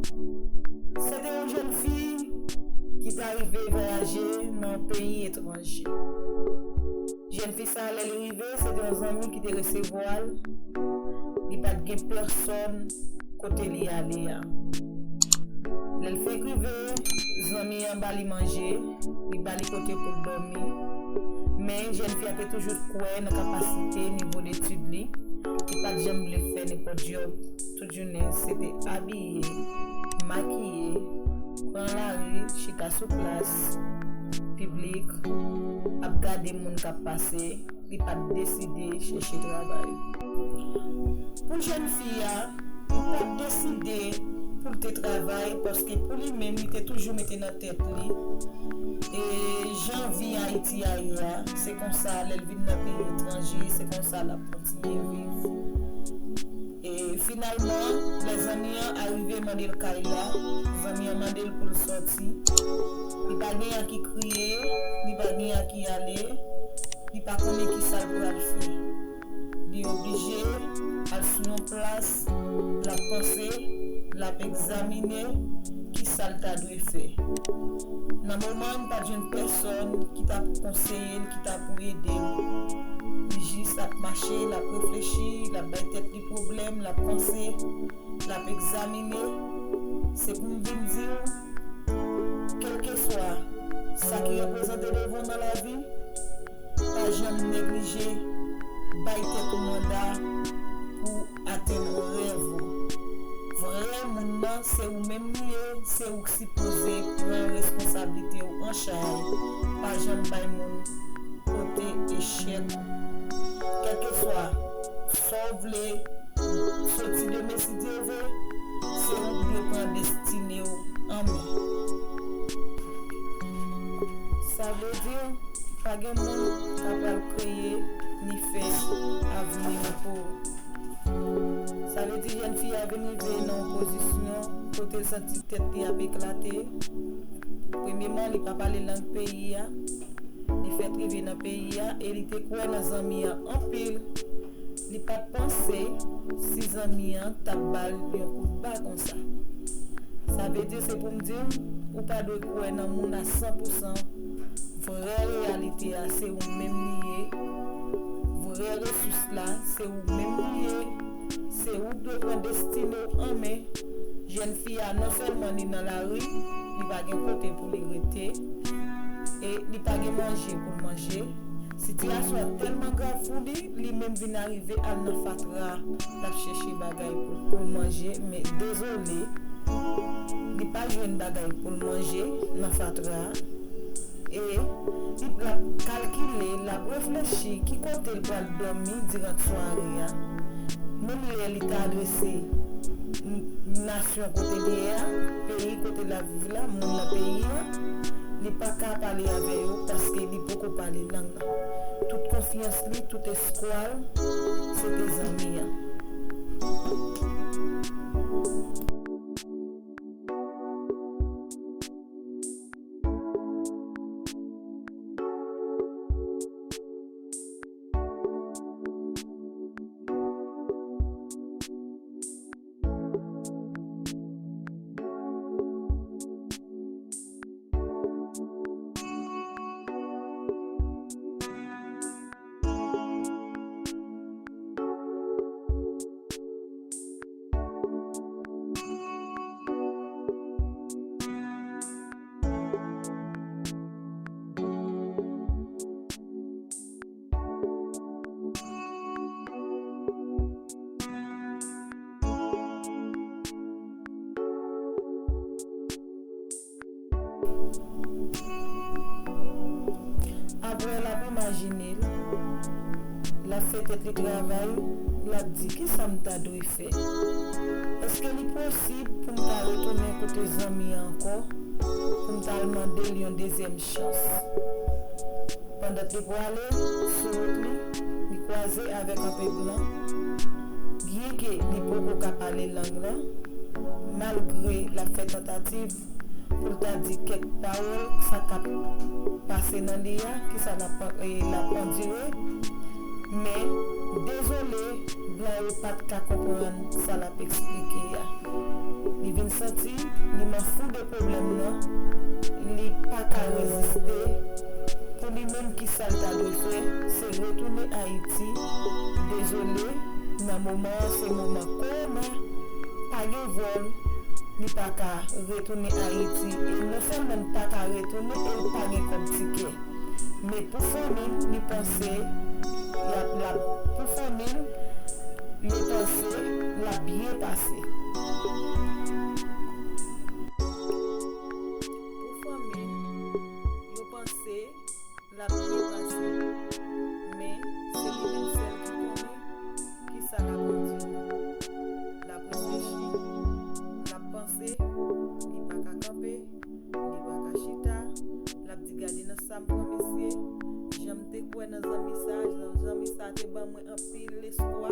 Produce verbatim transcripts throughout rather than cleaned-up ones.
Se te yon jèn fi ki ta rive vwayaje nan yon peyi etranje. Jèn fi sa, lè li rive, se te yon zanmi ki te resevwa l. Li pa t gen pèsòn kote li ale a. Lè l fenk rive, zanmi an ba li manje, li ba li kote pou l dòmi. Men jèn fi a te toujou kwè nan kapasite, nivo detid li. Li pa t janm vle fè nenpòt djòb. Tout jounen, se te abiye, makiye, pran lari, chita sou plas piblik, ap gade moun k ap pase. Li pa t deside chèche travay. Pou jèn fi a, li pa t deside pou l te travay, paske pou li menm, li te toujou mete nan tèt li, e jan vi Ayiti a ye a, se konsa, lè l vin nan peyi etranje, se konsa l ap kontinye viv. E finalman, lè zanmi an arive mande l kay la, zanmi an mande l pou l sòti. Li pa gen a ki kriye, li pa gen a ki ale, li pa konnen ki sa l pral fè. Li oblije al sou yon plas, l ap panse, l ap egzamine ki sa l ta dwe fè. Nan moman an, li pa t jwenn pèsòn ki ta pou konseye l, ki ta pou ede l. Li jis ap mache, l ap reflechi, l ap bay tèt li pwoblèm, l ap panse, l ap egzamine. Se pou m vin di w, kèlkeswa sa ki reprezante devan w nan lavi, pa janm neglije bay tèt ou manda pou atenn rèv ou. Vrè moun nan, se ou menm li ye, se ou k sipoze pran responsablite w an chay. Pa janm bay moun pote echèk ou. Kèlkeswa sa w vle soti demen, si Dye vle, se ou k dwe pran destine w an men. Sa vle di, pa gen moun k ap pral kreye ni fè avni w pou ou. Sa vle di jèn fi a vin rive nan yon pozisyon kote l santi tèt li ap eklate. Premyeman, li pa pale lang peyi a. Li fèk rive nan peyi a e li te kwè nan zanmi an anpil. Li pa t panse si zanmi an t ap ba l yon kout ba konsa. Sa vle di, se pou m di w, ou pa dwe kwè nan moun a san pou san. Vrè reyalite a, se ou menm li ye. Vrè resous la, se ou menm li ye. Se ou k dwe pran destine w an men. Jèn fi a, non sèlman li nan lari, li pa gen kote pou li rete, e li pa gen manje pou l manje. Sitiyasyon an tèlman grav pou li, li menm vin arive al nan fatra, l ap chèche bagay pou, pou l manje, men dezole, li pa jwenn bagay pou l manje nan fatra a. E li, l ap kalkile, l ap reflechi ki kote l pral dòmi diran sware a. Menm lè li ta adrese n-, nasyon kote li ye a, peyi kote l ap viv la, moun nan peyi a, li pa ka pale avè yo paske li poko pale lang nan. Tout konfyans li, tout espwa l, se te zanmi an. Apre, l ap imajine l, l ap fè tèt li travay, l ap di, "Kisa m ta dwe fè? Èske li posib pou m ta retounen kote zanmi an ankò, pou m ta al mande l yon dezyèm chans?" Pandan l te prale, sou wout li, li kwaze avèk anpe blan. Byenke li poko ka pale lang lan, malgre l ap fè tantativ pou l ta di kèk pawòl sa k ap pase nan li a, kisa l ap, e, l ap andire, men dezole, blan yo pa t ka konprann sa l ap eksplike a. Li vin Santi li manfou de pwoblèm nan, li pa ka reziste. Pou li menm, kisa l ta dwe fè? Se retounen Ayiti. Dezole, nan moman an se moman kowona, pa gen vòl, li pa ka retounen Ayiti. E non sèlman li pa ka retounen, e li pa gen kòb tikè. Men pou fanmi l, li panse l ap, l ap, pou fanmi l, yo panse l ap byen pase. Pou fanmi l, yo panse l ap byen pase. Men, se li menm sèl ki konnen kisa l ap andire. L ap reflechi, l ap panse, li pa ka kanpe, li pa ka chita, l ap di, "Gade nan sa m pran, mesye, jan m te kwè nan zanmi sa, jan zanmi sa te ban mwen anpil espwa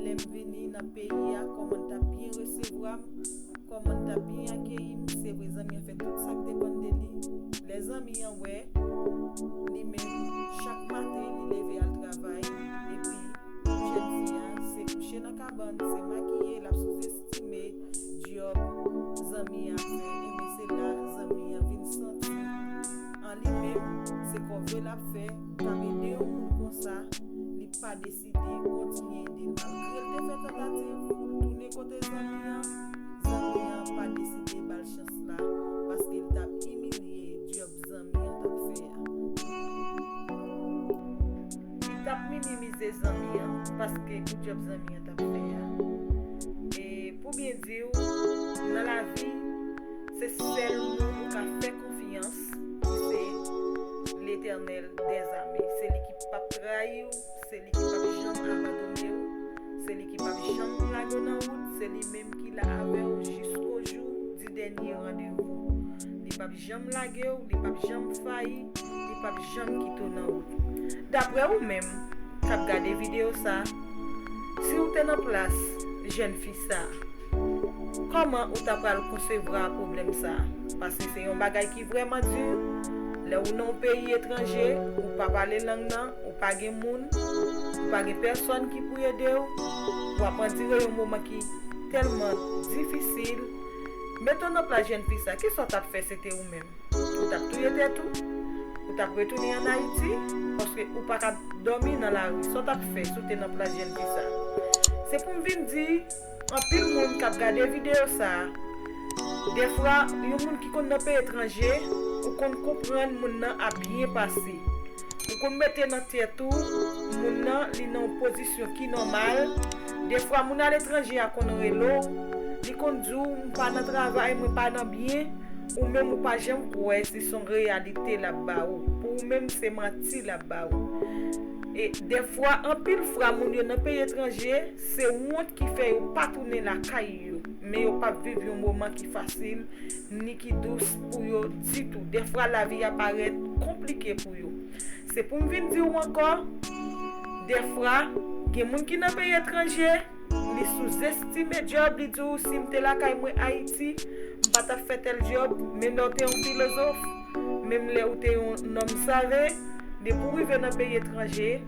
lè m vini nan peyi a, kòman l t ap byen resevwa m, kòman l t ap byen akeyi m." Se vre, zanmi an fè tout sa k depann de li. Lè zanmi an wè, li menm, chak maten, li leve al travay, epi jèn fi a, se kouche nan kabann, se makiye, l ap souzestime djòb zanmi a ap fè. Enben, se la zanmi an vin santi an li menm, se kòve l ap fè, k ap ede yon moun konsa, li pa deside kontinye ede l. Malgre l te fè tantativ pou l tounen kote zanmi an, zanmi an pa deside ba l chans la, paske l t ap imilye djòb zanmi an t ap fè a. Li t ap minimize zanmi an, paske pou djòb zanmi an t ap fè a. E pou byen di w, nan lavi, se sèl moun ou ka fè konfyans, ki se Letènèl dèzame. Se li ki p ap trayi w, se li ki p ap janm abandone w, se li ki p ap janm lage w nan wout, se li menm ki la avè w jiskojou di dènye randevou. Li p ap janm lage w, li p ap janm fayi, li p ap janm kite w nan wout. Daprè ou menm k ap gade videyo sa, si w te nan plas jèn fi sa, kòman ou ta pral konsevwa pwoblèm sa? Paske se yon bagay ki vrèman di. Lè ou nan yon peyi etranje, ou pa pale lang nan, ou pa gen moun, ou pa gen pèsòn ki pou ede w, w ap andire yon moman ki tèlman difisil. Mete w nan plas jèn fi sa, kisa w t ap fè si se te ou menm? Ou t ap touye tèt ou? Ou t ap retounen ann Ayiti? Paske ou pa ka dòmi nan lari. Sa w t ap fè si w te nan plas jèn fi sa? Se pou m vin di, anpil moun k ap gade videyo sa a, dèfwa, yon moun ki konn nan peyi etranje, ou konn konprann moun nan ap byen pase. Ou konn mete nan tèt ou, moun nan, li nan yon pozisyon ki nòmal. Dèfwa, moun aletranje a konn rele w, li konn di w, "M pa nan travay, mwen pa nan byen." Ou menm, ou pa janm kwè si se yon reyalite l ap ba ou. Pou ou menm, se manti l ap ba ou. E dèfwa, anpil fwa, moun yo nan peyi etranje, se wont ki fè yo pa tounen lakay yo. Men yo p ap viv yon moman ki fasil, ni ki dous pou yo ditou. Dèfwa, lavi a parèt konplike pou yo. Se pou m vin di w ankò, dèfwa, gen moun ki nan peyi etranje, li souzestime djòb, li di w, "Si m te lakay mwen Ayiti, m pa t ap fè tèl djòb." Menm lè w te yon filozof, menm lè w te yon nonm save, depi w rive nan peyi etranje,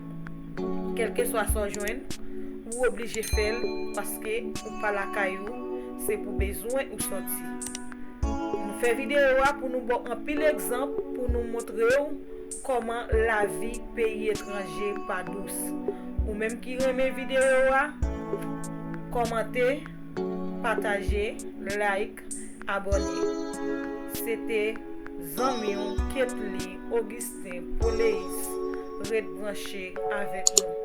kèlkeswa sa w jwenn, ou oblije fè l, paske ou pa lakay ou, se pou bezwen ou sòti. Nou fè videyo a pou nou ba w anpil egzanp, pou nou montre w kòman lavi peyi etranje pa dous. Ou menm ki renmen videyo a, kòmante, pataje, like, abòne. Se te zanmi w Ketly Augustin Poleis. Ret branche avèk nou.